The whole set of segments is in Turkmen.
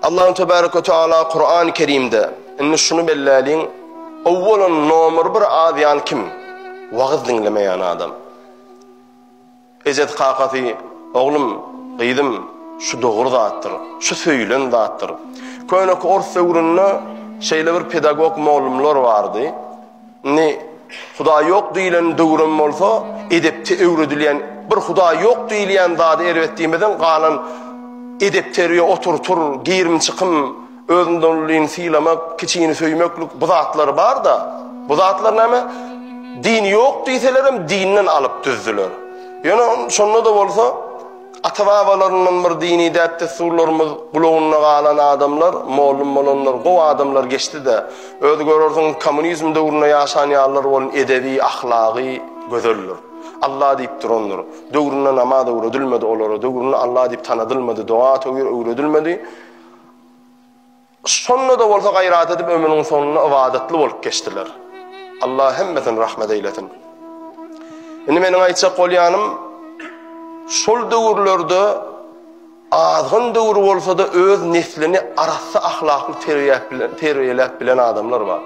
Allahu tebaraka we taala Kur'an-ı Kerimde indi şuny belläliň, owwalan nomer bir azýan kim? Wagyz diňlemeýän adam. Ejesi kakasy, oglum, gyzym, şu dogry zatdyr, şu söýülen zatdyr. Köneki ors döwründe şeýle bir pedagog mollumlar bardy. Indi Hudaý ýok diýlen döwrem bolsa, edepde öwredilýän bir Hudaý ýok diýilýän zady erbet diýmeseň, galan edep-terbiýe otur-tur, girim-çykym, özünden ulyny sylamak, kiçini söýmeklik bu zatlar bar-da. Bu zatlar näme? Din ýok diýselerem dinden alyp düzdüler. Ýöne şonda-da bolsa Ata-babalaryndan bir dini däp-dessurlarymyz gulagynda galan adamlar, mollum bolanlar, gowy adamlar geçdi-de, özi görersiň kommunizm döwründe ýaşan ýalylar bolan edebi, ahlagy gözeldir. Alla diýip durandyr. Döwründe namaz öwredilmedi olara, döwründe Alla diýip tanadylmady, doga-töwir öwredilmedi. Şonda-da bolsa gaýrat edip ömrüniň sonunda ybadatly bolup geçdiler. Allah hemmesini rahmet eýlesin. Indi meniň aýtjak bolýanym şol döwürlerde azgyn döwür bolsa-da öz neslini arassa ahlakly terbiýäp bilen, terbiýeläp bilen adamlar bar.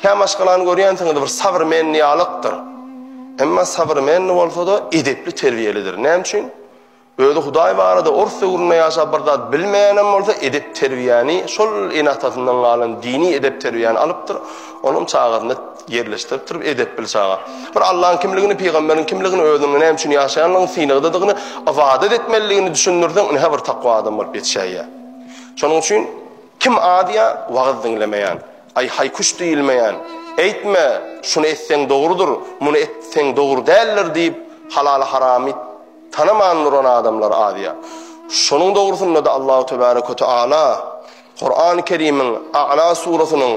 Kä maşgalany görýänsiňiz bir sowremennyý ýalykdyr. Emma sowremennyý bolsa-da edepli terbiýelidir. Näme üçin? Özi Hudaý barada ors döwründe ýaşap bir zat bilmeýänem bolsa edep-terbiýäni şol ene-atasyndan galan dini edep-terbiýäni alypdyr, onam çagasyna ýerleşdiripdir, edepli çaga. Bir Allaň kimligini, pygamberiň kimligini, özüniň näme üçin ýaşaýanlygyny, synagdadygyny, ybadat etmelidigini düşündirseň, ine bir takwa adam bolup ýetişäýýär. Şonuň üçin kim azýa, wagyz diňlemeýän, aý haý-küş diýilmeýän, eýtme, şuny etseň dogrudyr, muny etseň dogry däldir diýip, halaly-haramy Tanaman duran adamlar azýa. Şonuň dogrusynda-da Allahu tebarek we teala Kurany Kerimiň A'la surasynyň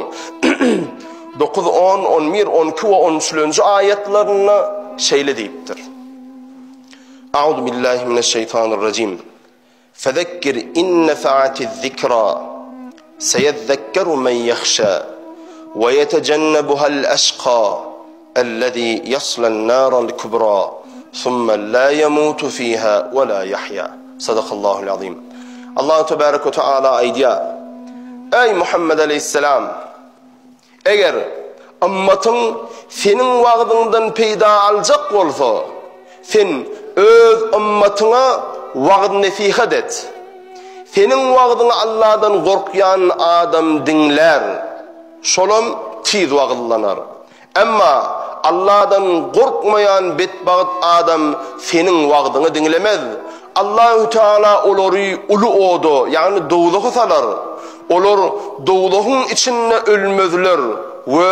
9, 10, 11, 12 we 13-nji aýatlarynda şeýle diýipdir. A'udhu billahi mineşşeýtanirrajim. Fezekkir in nefa'atiz zikra seyezekkeru men yahşa ve yetecennebuhal eşka ellezî yaslan nâral kübrâ summe lâ yemûtu fîhâ ve lâ yahya. Sadakallahul azim. Allahu tebarek ve teala aýdýar, Eý Muhammed aleýhissalam! Eger ymmatyň seniň wagzyňdan peýda aljak bolsa, sen öz ymmatyňa wagyz-nesihat et. Seniň wagzyňy Alladan gorkýan adam diňlär, şolam tiz wagyzlanar. Emma Alladan gorkmaýan betbagt adam seniň wagzyňy diňlemez. Allahü teala olary uly oda, ýagny dowzaha salar. Olar dowzahyň içinde ölmezler we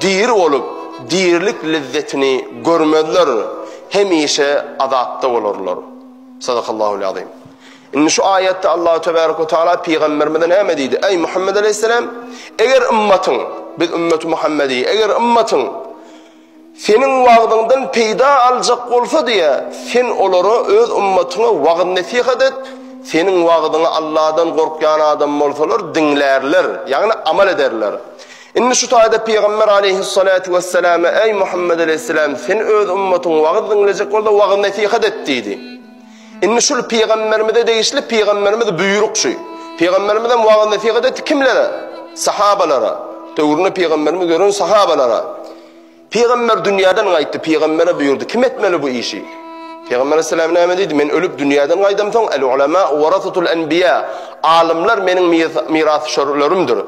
diri bolup, dirilik lezzetini görmezler, hemişe azapda bolarlar. Sadakallahul azim. Indi şu aýatda Allahu tebaraka we taala pygamberimize näme diýdi? Eý Muhammed aleyhisselam, eger ümmatyň, biz ümmeti Muhammedi, eger ümmatyň Seniň wagzyňdan peýda aljak bolsa diýýär, sen olara, öz ymmatyňa wagyz-nesihat et, seniň wagzyňy Alladan gorkýan adam bolsalar diňlärler, ýagny amal ederler. Indi şu taýda Pygamber aleýhissalatu wesselama, Eý Muhammet aleýhissalam, sen öz ymmatyň wagyz diňlejek bolsa wagyz-nesihat et diýdi. Indi şul pygamberimize degişli pygamberimiz buýruk şu. Pygamberimizem wagyz-nesihat etdi kimlere? Sahabalara. Döwründe pygamberimiz gören sahabalara. Pygamber dünýäden gaýtdy, pygambere buýurdy. Kim etmeli bu işi? Pygamber aleyhisselam näme diýdi? Men ölüp dünýäden gaýdamsoň, el ulema warasatul enbiýa. Alymlar meniň mirasdüşerlerimdir.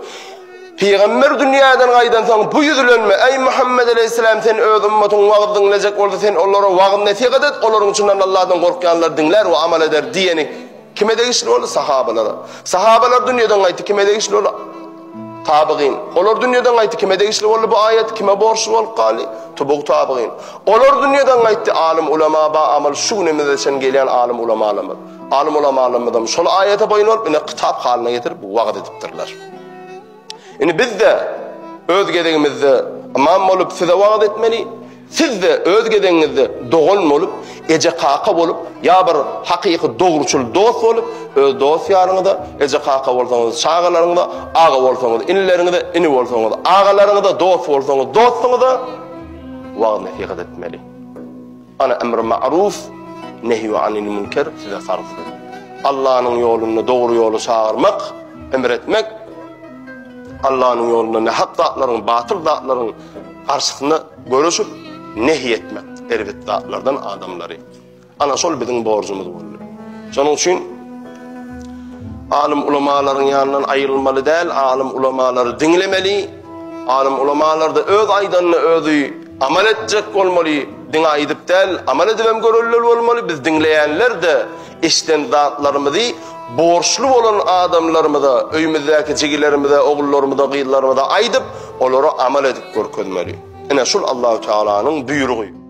Pygamber dünýäden gaýdansoň bu ýüzlenme, Eý, Muhammet aleýhissalam, sen öz ymmatyň wagyz diňlejek bolsa, sen olara wagyz-nesihat et, olaryň içinden Allahdan gorkýanlar diňlär we amal eder diýeni kime degişli boldy? Sahabalara. Sahabalar dünýeden gaýtdy, kime degişli boldy? Tabygyn. Olar dünýeden gaýtdy, kime degişli boldy bu aýat? Kime borçly bolup galdy? Tubug tabygyn. Olar dünýeden gaýtdy, alym ulama ba amal şu günümize çen gelýän alym ulamalarymyz. Alym ulamalarymyzam şol aýata boýun bolup, ine kitap halyna getirip wagyz edipdirler. Indi biz-de öz gezegimizde ymam bolup size wagyz etmeli, siz-de öz gezegiňizde dogan bolup, eje-kaka bolup ýa bir hakyky dogruçyl dost bolup, öz dost-ýaryňyza, eje-kaka bolsaňyz çagalaryňyza, aga bolsaňyz inileriňize, ini bolsaňyz agalaryňyza, dost bolsaňyz dostuňyza wagyz-nesihat etmeli. Ana emri ma'ruf, nehýu anil münker size farzdyr. Allanyň ýolunda dogry ýola çagyrmak, emr etmek, Allanyň ýolunda nähak zatlaryň, batyl zatlaryň garşysynda göreşip, nehy etmek erbet zatlardan adamlary. Ana şol biziň borjumyz boldy. Şonuň üçin alym ulamalaryň ýanyndan aýrylmaly däl, alym ulamalary diňlemeli, alym ulamalarda öz aýdanyny özi amal etjek bolmaly, diňe aýdyp däl, amal edibem göreliler bolmaly, biz diňleýänler-de eşiden zatlarymyzy borçly bolan adamlarymyza, öýümizdäki jigilerimize, ogullarymyza, gyzlarymyza aýdyp, olara amal edip görkezmeli. Ine şul Allahu Tealanyň buýrugy.